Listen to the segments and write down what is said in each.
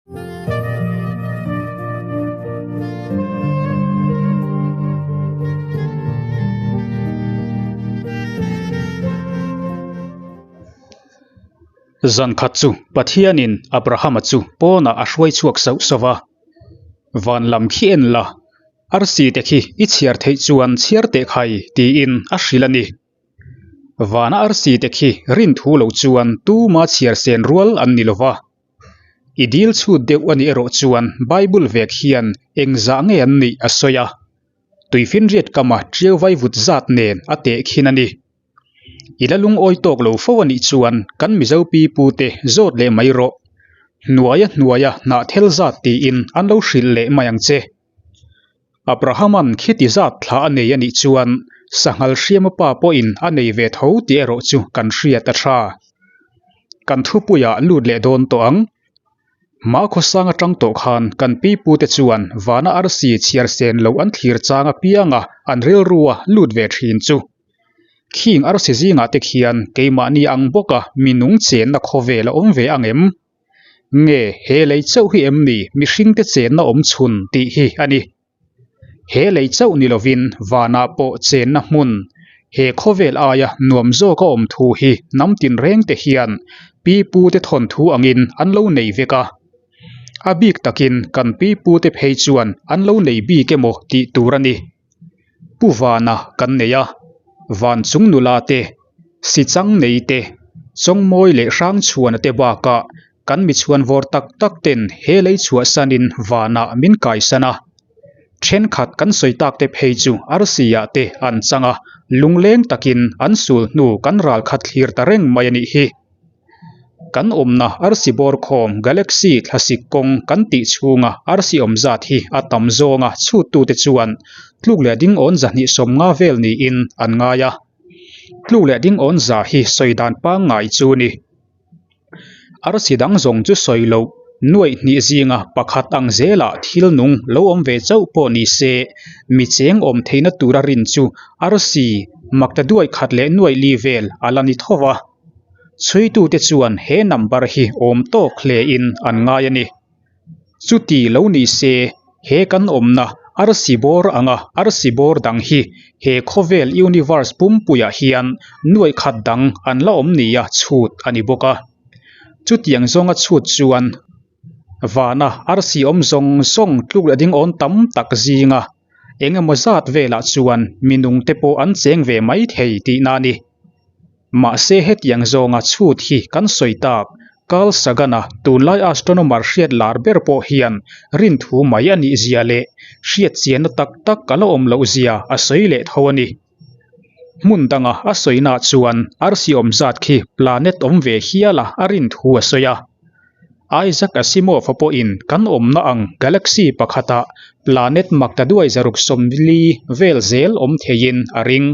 Zan khat chu Pathianin Abrahama chu pawnah a hruai chhuak sauh sauh va, Van lam khi en la, arsi te khi i chhiar theih chuan chhiar teh khai tiin a hrilh a ni. Vana arsi te khi rin thu lo chuan tuma chhiar sen rual an ni lo va. I dil chhut deuh a nih erawh chuan Bible vek hian engzah nge an nih a sawi a, tuifinriat kama ṭiau vaivut zat nen a tehkhin a ni. I la lungawi tawk lo fo a nih chuan kan Mizo pi pu te zawt leh mai rawh. Hnuaia hnuaia hnahthel zat tiin an lo hrilh leh mai ang che. Abrahama'n khiti zat thla a nei a nih chuan sanghal hriama pa pawhin a nei ve tho tih erawh chu kan hriat a tha. Kan thupuiah lut leh dawn tawh ang. Hmakhawsang atang tawh khan kan pipute chuan vana arsi chhiar sen loh an thlir chang apianga an rilrua lut ve thin chu. Khing arsi zingah te khian keimahni ang bawka minung chenna khawvel a awm ve ang em? Nge he lei chauh hi em ni mihringte chenna awm chhun tih hi a ni. He lei chauh ni lovin vanah pawh chenna hmun, he khawvel aia nuam zawk a awm thu hi hnam tinreng te hian pi pute thawnthu angin an lo nei vek a. A bik takin kan pi pute phei chuan an lo nei bik emaw tih tur a ni. Pu Vana kan nei a, Van chung nula te, Sichang nei te, Chawngmawi leh Hrangchhuana te bakah kan mi chhuanvawr tak tak ten he lei chhuahsanin vanah min kaisan a. Thenkhat kan sawi tak te phei chu arsi-ah te an chang a, lungleng takin an sul hnu kan ralkhat thlir ta reng mai a nih hi. Kan awmna arsi bawr khawm galaxy thlasik kawng kan tih chhunga arsi awm zat hi a tam zawnga chhuttute chuan tluk leh ding awn zahnih 50 vel niin an ngai a. Tluk leh ding awn za hi sawi dan pangngai chu ni. Arsi dang zawng chu sawi loh nuaih hnih zinga pakhat ang zelah thil nung lo awm ve chauh pawh ni se, mi cheng awm theihna tura rin chu arsi makta duai khat leh nuaih li vel a la ni tho va. Chhuitute chuan he number hi awm tawk hlein an ngai a ni. Chuti lo ni se, he kan awmna arsi bawr anga arsi bawr dang hi he khawvel universe pumpuiah hian nuaih khat dang an la awm nia chhut a ni bawk a. Chutiang zawnga chhut chuan vana arsi awm zawng zawng tluk leh ding awn tam tak zinga eng emaw zat velah chuan minungte pawh an cheng ve mai thei tihna a ni. Mahse hetiang zawnga chhut hi kan sawi tak, Carl Sagan-a tunlai astronomer hriat lar ber pawh hian rinthu mai a nih zia leh hriat chianna tak tak a la awm loh zia a sawi leh tho a ni. Hmun danga a sawinaah chuan arsi awm zat khi planet awm ve hiala a rinthu a sawi a. Isaac Asimov-a pawhin kan awmna ang galaxy pakhatah planet maktaduai 640 vel zel awm theiin a ring.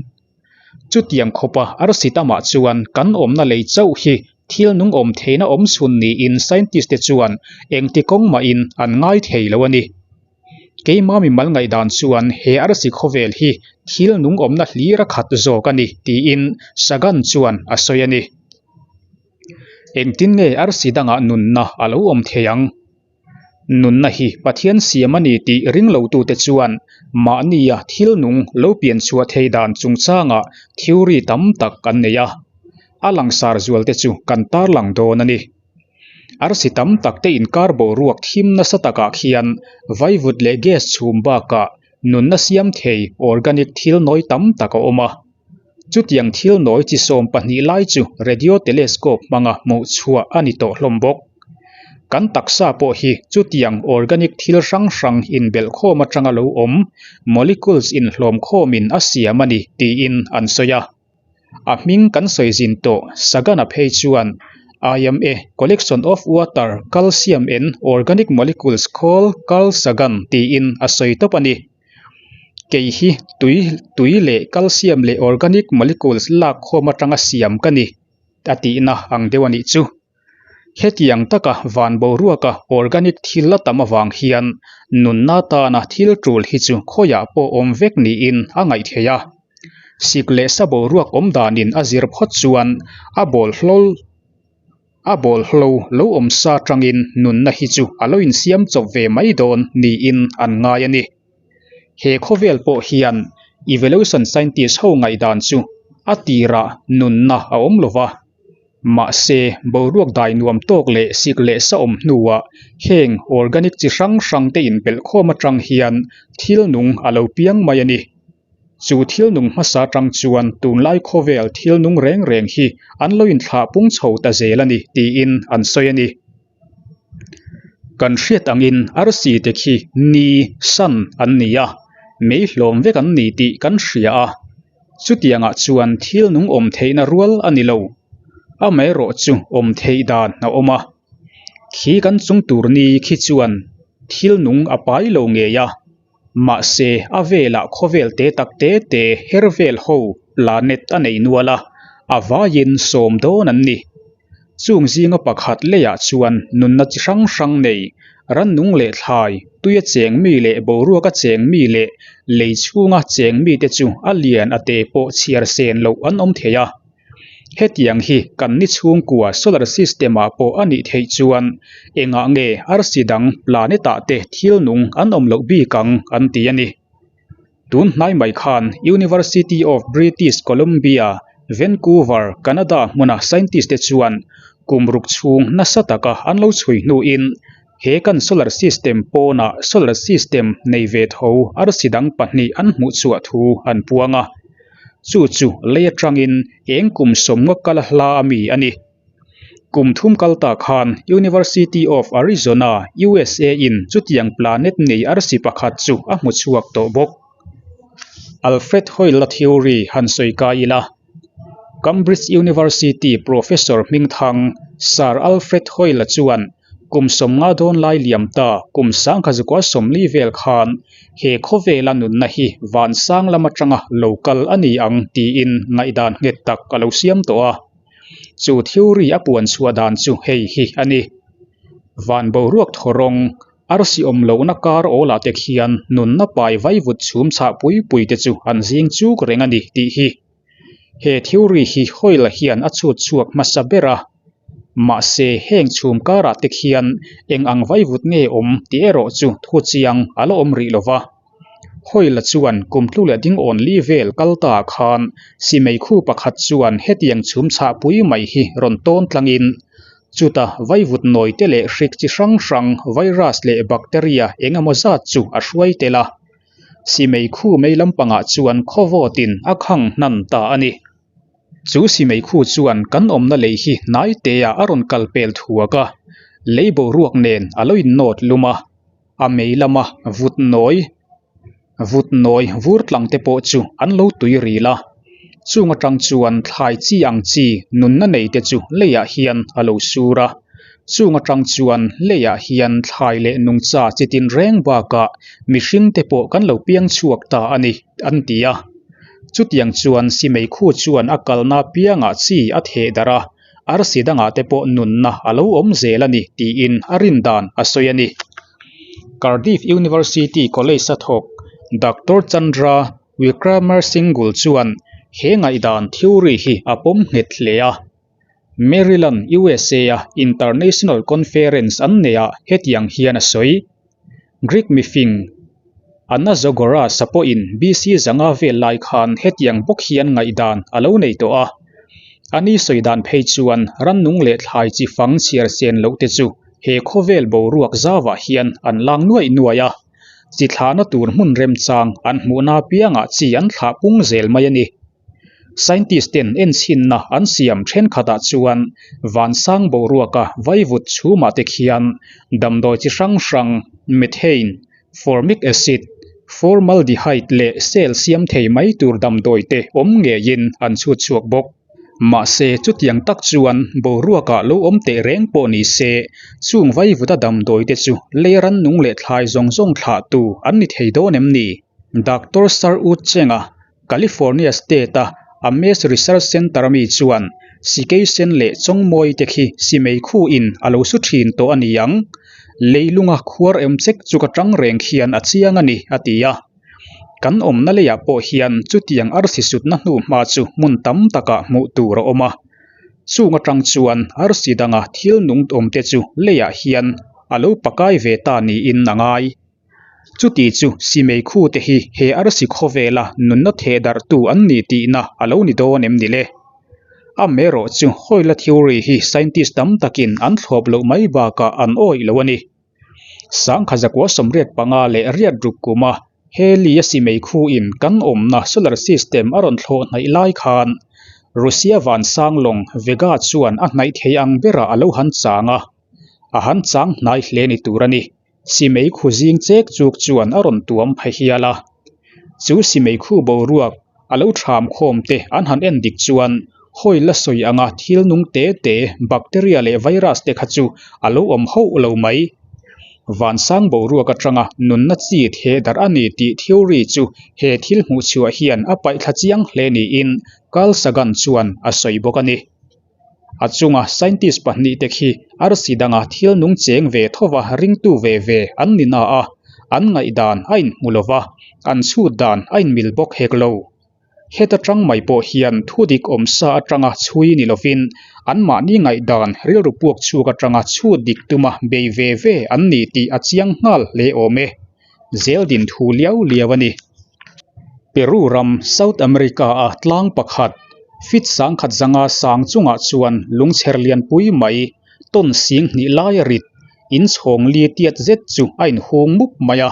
Chutiang khawpa arsi tamah chuan kan awmna lei chauh hi thil nung awm theihna awm chhun niin scientist te chuan engti kawng mahin an ngai thei lo a ni. Keima mimal ngaihdan chuan he arsi khawvel hi thil nung awmna hlir a khat zawk a ni tiin Sagan chuan a sawi a ni. Engtin nge arsi dangah nunna a lo awm thei ang? Nunna hi Pathian siam a ni tih ringlotute chuan mahnia thil nung lo pian chhuah thei dan chungchangah theory tam tak an nei a. A langsar zualte chu kan tarlang dawn a ni. Arsi tam takte inkar boruak thim nasa takah khian vaivut leh gas chhum bakah nunna siam thei organic thil nawi tam tak a awm a. Chutiang thil nawi chi 12 lai chu radio telescope hmanga hmuh chhuah a ni tawh hlawm bawk. Kan taksa pawh hi chutiang organic thil hrang hrang inbelh khawm atanga lo awm, molecules inhlawm khawmin a siam a ni tiin an sawi a. A hming kan sawi zin tawh Sagan-a phei chuan I am a collection of water, calcium and organic molecules called Carl Sagan tiin a sawi tawp a ni. Kei hi tui tui leh calcium leh organic molecules lak khawm atanga siam ka ni a tihna ang deuh a nih chu. Hetiang taka van boruaka organic thil a tam avang hian nunna tana thil tul hi chu khawiah pawh awm vek niin a ngaih theih a. Sik leh sa boruak awm danin a zir phawt chuan a bawl hlawl. A bawlhlo lo awm sa atangin nunna hi chu a lo insiam chawp ve mai dawn niin an ngai a ni. He khawvel pawh hian evolution scientist ho ngaihdan chu a tirah nunna a awm lo va, mahse boruak dai nuam tawk leh sik leh sa awm hnuah heng organic chi hrang hrang te inbelhkhawm atang hian thil nung a lo piang mai a ni. Chu thil nung hmasa atang chuan tunlai khawvel thil nung reng reng hi an lo inthlah pung chho ta zel a ni tiin an sawi a ni. Kan hriat angin arsi te khi ni, sun, an ni a, mei hlawm vek an ni tih kan hria a. Chutiangah chuan thil nung awm theihna rual a ni lo. Amaherawh chu awm theih dan a awm a. Khi kan chung tur ni khi chuan thil nung a pai lo ngei a. Mahse, a velah khawvel te tak te te her vel ho planet a nei nual a, a vaiin sawm dawn an ni. Chung zinga pakhat leiah chuan nunna chi hrang hrang nei, rannung leh thlai, tuia cheng mi leh boruaka cheng mi leh lei chhunga cheng mite chu a lian a te pawh chhiar sen loh an awm thei a. Hetiang hi kan ni chhungkua solar system ah pawh a nih theih chuan engah nge arsi dang planet ah te thil nung an awm loh bik ang an ti a ni. Tun hnai mai khan University of British Columbia, Vancouver, Canada hmuna scientist te chuan kum ruk chhung nasa taka an lo chhui hnuin he kan solar system pawnah solar system nei ve tho arsi dang pahnih an hmuhchhuah thu an puang a. Chu chu lei atangin eng kum sawmnga kal hla a mi a ni. Kum thum kal ta khan University of Arizona, USA in chutiang planet nei arsi pakhat chu a hmu chhuak tawh bawk. Alfred Hoyle-a theory han sawi kai ila, Cambridge University professor hmingthang Sir Alfred Hoyle-a chuan Kum sawmnga dawn lai liam ta kum sangkha zukua sawmli vel khan he khawvela nunna hi vansang lam atanga lo kal a ni ang tiin ngaihdan nghet tak a lo siam tawh a. Chu theory a puan chhuah dan chu hei hi a ni. Van boruak thaw rawng, arsi awm lohna kar awlah te khian nunna pai vaivut chhum chhah pui pui te chu an zing chuk reng a ni tih hi. He theory hi Hoyle hian a chhut chhuak hmasa ber a, mahse heng chhum karah te khian eng ang vaivut nge awm tih erawh chu thu chiang a la awm rih lo va. Hoyle chuan kum tlu leh ding awn li vel kal ta ah khan simeikhu pakhat chuan hetiang chhum chhah pui mai hi rawn tawn tlangin chuta vaivut nawi te leh hrik chi hrang hrang virus leh bacteria eng emaw zat chu a hruai tel a. Simei khu mei lampangah chuan khawvawtin a khang hnan ta a ni. Chu simei khu chuan kan awmna lei hi hnai teah a rawn kal pel thuak a, lei boruak nen a lo innawt lum a, a mei lama vut nawi vut nawi vur tlang te pawh chu an lo tui ril a. Chung atang chuan thlai chi ang chi nunna nei te chu leiah hian a lo sur a. Chung atang chuan leiah hian thlai leh nungcha chi tin reng bakah mihring te pawh kan lo piang chhuak ta a ni, an ti a. Chutiang chuan Simeikhu chuan a kalna piangah chi a theh darh a, arsi dangah te pawh nunna a lo awm zel a ni tiin a rin dan a sawi a ni. Cardiff University College a thawk Doctor Chandra Wickramasinghe chuan he ngaihdan theory hi a pawm nghet hle a. Maryland, USA-a International Conference an neihah hetiang hian a sawi. Greek mifing Anaxagoras-a pawhin BC zanga vel lai khan hetiang bawk hian ngaihdan a lo nei tawh a. Ani sawi dan phei chuan rannung leh thlai chi fang chhiar sen loh te chu he khawvel boruak zauvah hian an lang nuaih nuaih a. Chi thlahna tur hmun remchang an hmuhna apiangah chi an thlah pung zel mai a ni. Scientist ten enchhinna an siam thenkhatah chuan vansang boruaka vaivut chhumah te khian damdawi chi hrang hrang methane, formic acid, formaldehyde leh cell siam thei mai tur damdawi te awm ngeiin an chhut chhuak bawk. Mahse chutiang tak chuan boruakah lo awm teh reng pawh ni se, chung vaivuta damdawi te chu lei rannung leh thlai zawng zawng thlahtu an ni thei dawn em ni? Doctor Sir U Cheng-a California State-a Ames Research Center ami chuan Sikeisen leh Chawngmawi te khi Simeikhu in a lo su thin tawh a ni ang. Leilunga khuar em chek chu ka tang reng khian a chiang a ni, a ti a. Kan awmna leiah pawh hian chutiang arsi sutna hnuhma chu hmun tam takah hmuh tur a awm a. Chung atang chuan arsi danga thil nung awmte chu leiah hian a lo pakai ve ta niin a ngai. Chuti chu Simeikhu te hi he arsi khawvela nunna theh darhtu an ni tihna a lo ni dawn em ni le? Amaherawh chu Hawila theory hi scientist tam takin an thlawp loh mai bakah an awih lo a ni. Sangkha zakua 85 leh riat ruk kuma Halley-a Simeikhu in kan awmna solar system a rawn thlawh hnaih lai khan Russia vansang lawng Vega chuan a hnaih thei ang berah a lo han chang a, a han chang hnai hle ni tur a ni. Simeikhu zing chek chuk chuan a rawn tuam phe hial a. Chu simeikhu boruak a lo ṭham khawm te an han en dik chuan hawi la sawi anga thil nung te te, bacteria leh virus te kha chu a lo awm hauh lo mai. Vansang boruak aṭanga nunna chi theh darh a ni tih theory chu he thil hmuhchhuah hian a paihthla chiang hle niin Carl Sagan chuan a sawi bawk a ni. A chunga scientist pahnihte khi arsi danga thil nung cheng ve thova ringtu ve ve an ni na a, an ngaihdan a inhmu lo va, an chhut dan a inmil bawk hek lo. Heta tang mai pawh hian thudik awmsa atanga chhui ni lovin anmahni ngaihdan rilru puak chhuak atanga chhut dik tuma bei ve ve an ni tih a chiang nghal hle awm e. Zel din thu liau liau a ni. Peru ram, South America-a tlang pakhat, feet 1000 zanga sang chungah chuan lungchher lianpui mai, tawn sing hnih laia rit, inchhawng li tiat zet chu a inhung mup mai a.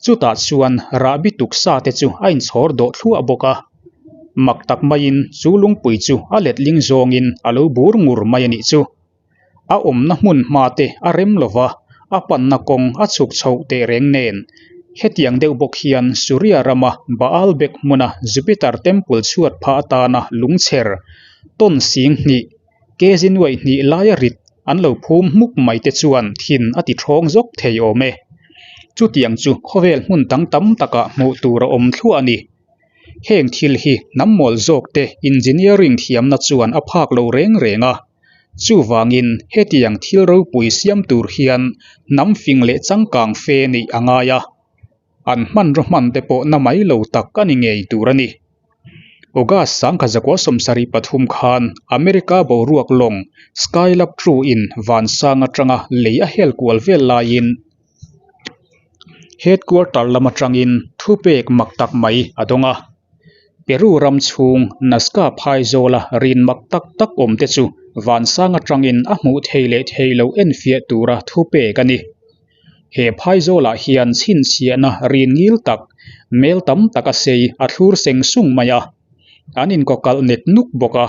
Chutah chuan rahbi tuksa te chu a inchhawr dawh thluah bawk a. Mak tak maiin chu lungpui chu a letling zawngin a lo bur ngur mai a nih chu. A awmna hmun hma te a rem lo va, a panna kawng a chhuk chhoh teh reng nen. Hetiang deuh bawk hian Suria rama Baalbek hmuna Jupiter Temple chhuat phah atana lungchher, tawn sing hnih, kg nuaih hnih laia rit an lo phum hmuk mai te chuan thin a ti ṭhawng zawk thei awm e. Chutiang chu khawvel hmun dang tam takah hmuh tur a awm thluah a ni. Heng thil hi hnam mawl zawk te engineering thiamna chuan a phak lo reng reng a. Chuvangin hetiang thil ropui siam tur hian hnam fing leh changkang fe neih a ngai a, an hmanraw hman te pawh na mai lo tak a ni ngei tur a ni. August 1973 khan America boruak lawng Skylab 2 in vansang atanga lei a hel kual vel laiin Headquarter lam atangin thupek mak tak mai a dawng a. Peru ram chhung Nazca phaizawla rin mak tak tak awm te chu vansang atangin a hmuh thei leh thei lo enfiah tura thupek a ni. He phaizawlah hian chhinchhiahna rin ngil tak, mel tam taka sei a thlur seng sung mai a, an inkawkalh nek nuk bawk a.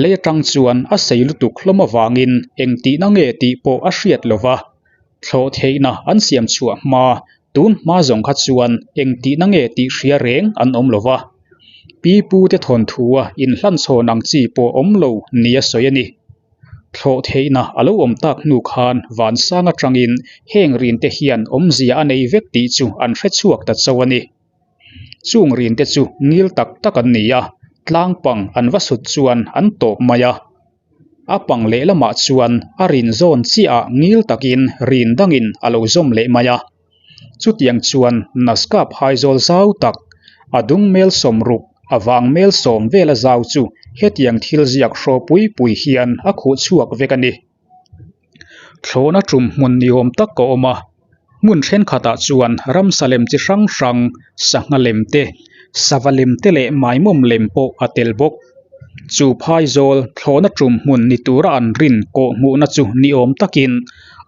Lei atang chuan a sei lutuk hlawm avangin engtihna nge tih pawh a hriat lo va, thlawh theihna an siam chhuah hma tun hma zawng kha chuan engtihna nge tih hria reng an awm lo va. Pi pu te thawnthua inhlanchhawn ang chi pawh awm lo nia sawi a ni. Thlawh theihna a lo awm tak hnu khan vansang atangin heng rinte hian awmzia a nei vek tih chu an hre chhuak ta chauh a ni. Chung rinte chu ngil tak tak an ni a, tlang pang an va sut chuan an tawp mai a. A pang lehlamah chuan a rin zawn chiahah ngil takin rin dangin a lo zawm leh mai a. Chutiang chuan Nazca phaizawl zau tak, a dung mel 60, a vang mel 10 vela zau chu hetiang thil ziak hraw pui pui hian a khuh chhuak vek a ni. Thlawhna tum hmun ni awm tak a awm a, hmun thenkhatah chuan ramsa lem chi hrang hrang, sangha lem te, sava lem te leh maimawm lem pawh a tel bawk. Chu phaizawl thlawhna tum hmun ni tura an rin kawh hmuhna chu ni awm takin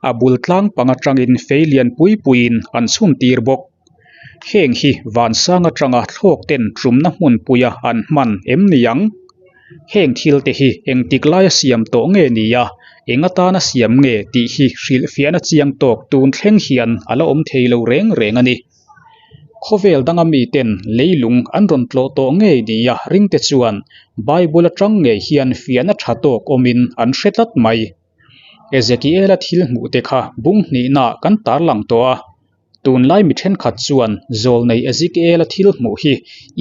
a bul tlang pang atangin fei lian pui puiin an chhun tir bawk. Heng hi vansang atanga thlawk ten tumna hmunpuia an hman em ni ang? Heng thil te hi engtik laia siam tawh nge ni a, eng atana siam nge tih hi hrilhfiahna chiang tawk tun thleng hian a la awm thei lo reng reng a ni. Khawvel danga miten leilung an rawn tlawh tawh ngei ni a ringte chuan Bible atang ngei hian fiahna tha tawk awmin an hre tlat mai. Ezekiela thil hmuh te kha bung hnihnaah kan tarlang tawh a. Tunlai mi thenkhat chuan zawlnei Ezekiela thil hmuh hi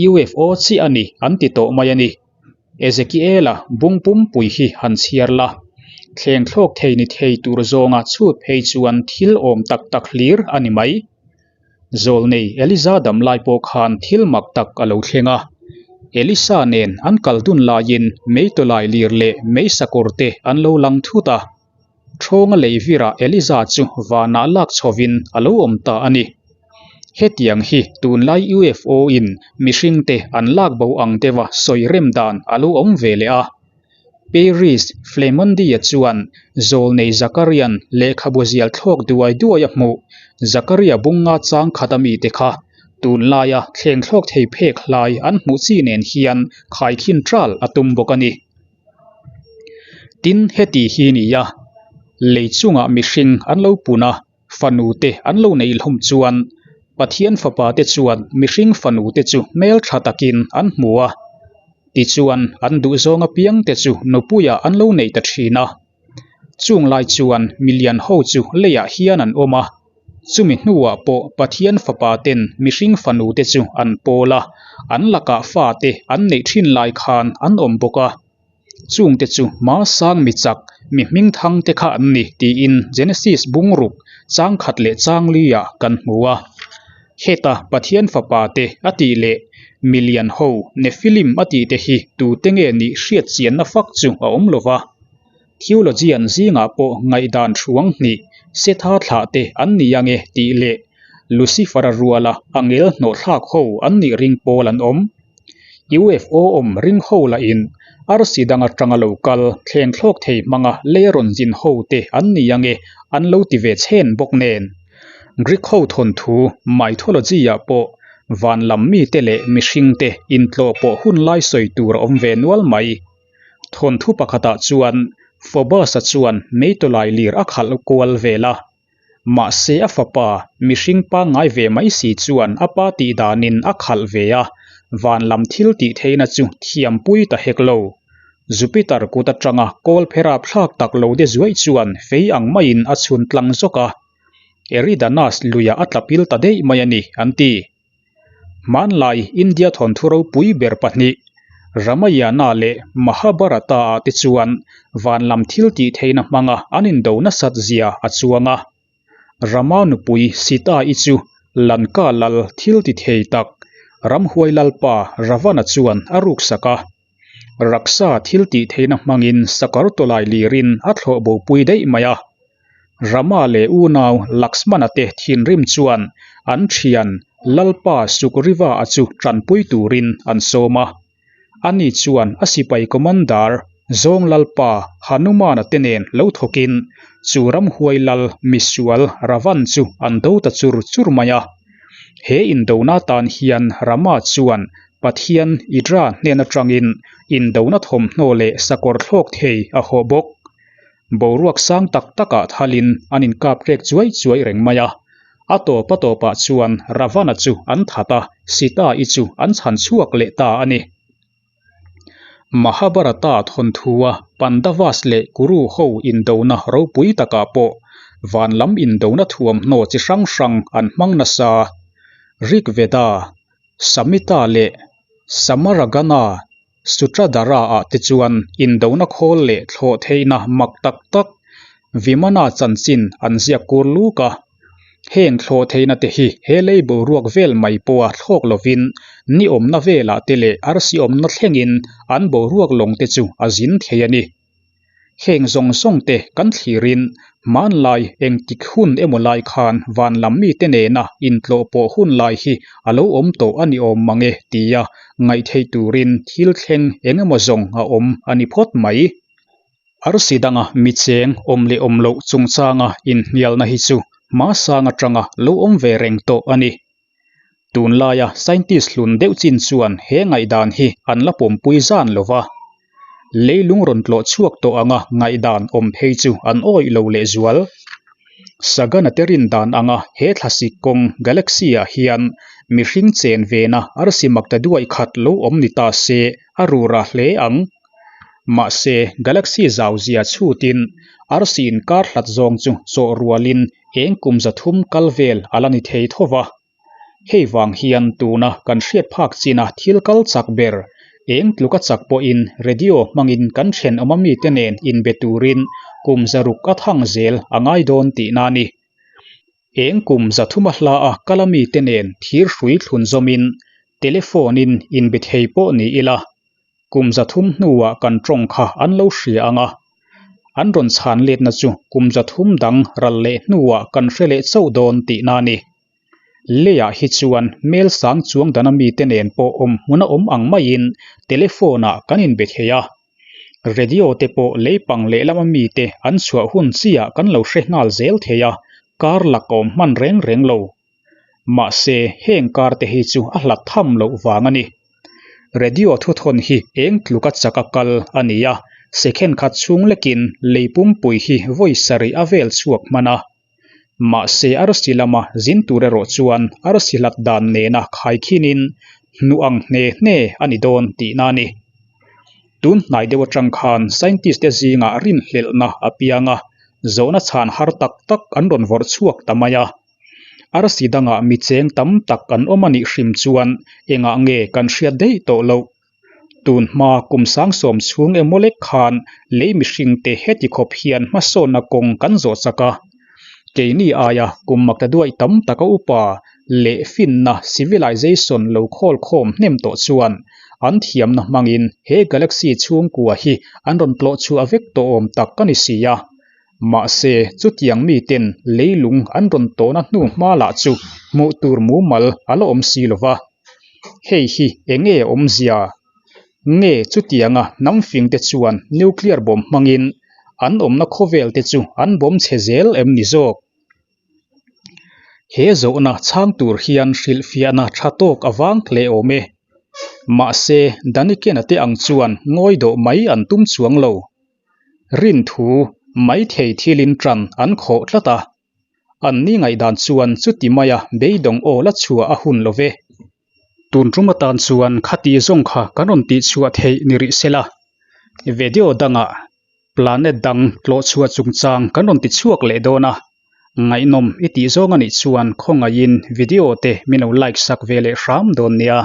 UFO chiah a ni an ti tawh mai a ni. Ezekiela bung pumpui hi han chhiar la. Thleng thlawk thei ni thei tur zawnga chhut phei chuan thil awm tak tak hlir a ni mai. Zawlnei Eliza dam lai pawh khan thil mak tak a lo thleng a. Elisa nen an kal dun laiin meitawlai lir leh meisakawr te an lo lang thut a. Thawnga lei virah Eliza chu vanah lak chhovin a lo awm ta a ni. Hetiang hi tunlai UFO in mihringte an lak bo ang deuha sawi rem dan a lo awm ve leh a. Paris Flamondia chuan zawlnei Zakarian lehkhabu zial thlawk duai duai a hmuh Zakaria bunga chang khat a mite kha tunlaia thleng thlawk thei phek hlai an hmuh chi nen hian khaikhin ṭal a tum bawk a ni. Tin, heti hi ni a, lei chungah mihring an lo pun a, fanu te an lo neih hlawm chuan Pathian fapa te chuan mihring fanu te chu hmel tha takin an hmu a, tichuan an duhzawng apiang te chu nupuiah an lo nei ta thin a. Chung lai chuan milian ho chu leiah hian an awm a, chumi hnuah pawh Pathian fapa ten mihring fanu te chu an pawl a, an lakah fa te an neih thin lai khan an awm bawk a. Chungte chu hmasang mi chak, mi hmingthang te kha an ni tiin Genesis bungruk chang khat leh chang liah kan hmu a. Heta Pathian fapa te a tih leh milian ho Nephilim a tih te hi tute nge nih hriat chianna fak chu a awm lo va. Theologian zingah pawh ngaihdan thuang hnih Setha thlah te an ni ange tih leh Lucifer-a ruala angel hnawhthlak ho an nih ring pawl an awm. UFO awm ring ho lahin arsi dang atanga lo kal thleng thlawk thei hmanga lei rawn zin ho te an ni ange an lo ti ve chhen bawk nen. Greek ho thawnthu mythology-ah pawh van lam mite leh mihringte intlawh pawh hun lai sawi tur a awm ve nual mai. Thawnthu pakhatah chuan Phobos-a chuan meitawlai lir a khalh kual vel a. Mahse a fapa, mihring pangngai ve mai si chuan a pa tih danin a khalh ve a, van lam thil tih theihna chu thiampui ta hek lo. Jupiter kut atanga kawl phera thlak tak lo de zuaih chuan fei ang maiin a chhun tlang zawk a. Eridanus luiah a tla pil ta daih mai a ni, an ti. Hmanlai India thawnthu ropui ber pahnih, Ramayana leh Mahabharata-ah te chuan van lam thil tih theihna hmanga an indo nasat zia a chuang a. Rama nupui Sita-i chu Lanka lal thil ti thei tak, ramhuai lalpa Ravana chuan a ruksak a. Raksa thil tih theihna hmangin sakawr tawlai lirin a thlawh bopui daih mai a. Rama leh unau Lakshmana te thinrim chuan an thian Lalpa Sugriva-a chu tanpui turin an sawm a. Ani chuan a sipai commander Zawng Lalpa Hanumana te nen lo thawkin chu ramhuai lal misual Ravan chu an do ta chur chur mai a. He indona tan hian Rama chuan Pathian Idra hnen atangin indona thawmhnaw leh sakawr thlawk thei a hawh bawk. Boruak sang tak takah thalin an inkap hrek chuai chuai reng mai a. A tawp a tawpah chuan Ravana chu an that a, Sita-i chu an chhan chhuak leh ta a ni. Mahabharata thawnthua Pandavas leh Kuru ho indona ropui takah pawh van lam indona thuamhnaw chi hrang hrang an hmang nasa. Rig Veda, Samhita leh Samaragana Sutradhara-ah te chuan indona khawl leh thlawh theihna mak tak tak Vimana chanchin an ziak kur luk a. Heng thlawh theihna te hi he lei boruak vel mai pawha thlawk lovin ni awmna velah te leh arsi awmna thlengin an boruak lawng te chu a zin thei a ni. Heng zawng zawng te kan thlirin hmanlai engtik hun emaw lai khan van lam mite nena intlawh pawh hun lai hi a lo awm tawh a ni awm mang e tia ngaihtheih turin thil thleng eng emaw zawng a awm a ni phawt mai. Arsi danga mi cheng awm leh awm loh chungchanga inhnialna hi chu hmasang atanga lo awm ve reng tawh a ni. Tunlaia scientist hlun deuh chin chuan he ngaihdan hi an la pawmpui zan lo va, leilung rawn tlawh chhuak tawh anga ngaihdan awm phei chu an awih lo lehzual. Sagan-a te rin dan anga he thlasik kawng galaxy-ah hian mihring chen vena arsi makta duai khat lo awm ni ta se a rura hle ang. Mahse, galaxy zau zia chhutin arsi inkar hlat zawng chu chawh rualin eng kum 300 kal vel a la ni thei tho va. Hei vang hian tuna kan hriat phak china thil kal chak ber, eng tluka chak pawhin radio hmangin kan thenawm mite nen inbe turin kum 600 a thang zel a ngai dawn tihna a ni. Eng kum 300 a hla a kala mite nen thir hrui thlun zawmin. Telephone-in inbe thei pawh ni ila, kum 300 hnuah kan tawng kha an lo hria ang a. An rawn chhan letna chu kum 300 dang ral leh hnuah kan hre leh chauh dawn tihna a ni. Leiah hi chuan mel sang chuang dana mite nen pawh awm hmun a awm ang maiin telephone-ah kan inbe thei a. Radio te pawh leipang lehlama mite an chhuah hun chiah kan lo hre nghal zel thei a, kar lak a awm hman reng reng lo. Mahse, heng kar te hi chu a hlat tham loh vang a ni. Radio thuthawn hi eng tluka chak a kal a ni a, second khat chhung lekin lei pumpui hi vawi sarih a vel chhuak hman a. Mahse, arsi lama zin tur erawh chuan arsi hlat dan nena khaikhinin hnuh ang hne hne a ni dawn tihna a ni. Tun hnai deuh atang khan scientist te zingah rinhlelhna a piang a, zawhna chhan har tak tak an rawn vawrh chhuak ta mai a. Arsi dangah mi cheng tam tak an awm a nih hrim chuan engah nge kan hriat daih tawh loh? Tun hma kum 70,000 chhung emaw lek khan lei mihringte heti khawp hian hmasawnna kawng kan zawh chak a. Keini aia kum maktaduaih tam taka upa leh finna civilization lo khawl khawm hnem tawh chuan an thiamna hmangin he galaxy chhungkua hi an rawn tlawh chhuah vek tawh awm tak a ni si a. Mahse, chutiang miten leilung an rawn tawhna hnu hma lah chu hmuh tur mumal a la awm si lo va. Hei hi eng nge awmzia? Nge chutianga hnam fingte chuan nuclear bomb hmangin an awmna khawvel te chu an bomb chhe zel em ni zawk? He zawhna chhang tur hian hrilhfiahna tha tawk a vang hle awm e. Mahse, Danikena te ang chuan ngawi dawh mai an tum chuang lo. Rinthu maithei thilin ṭan an khawh tlat a, an ni ngaihdan chuan chuti maia beidawng aw la chhuah a hun lo ve. Tun tum atan chuan khati zawng kha kan rawn tihchhuah theih ni rih sela, video dangah planet dang tlawh chhuah chungchang kan rawn tichhuak leh dawn a, ngaihnawm i tih zawng a nih chuan khawngaihin video te min lo like sak ve leh hram dawn nia.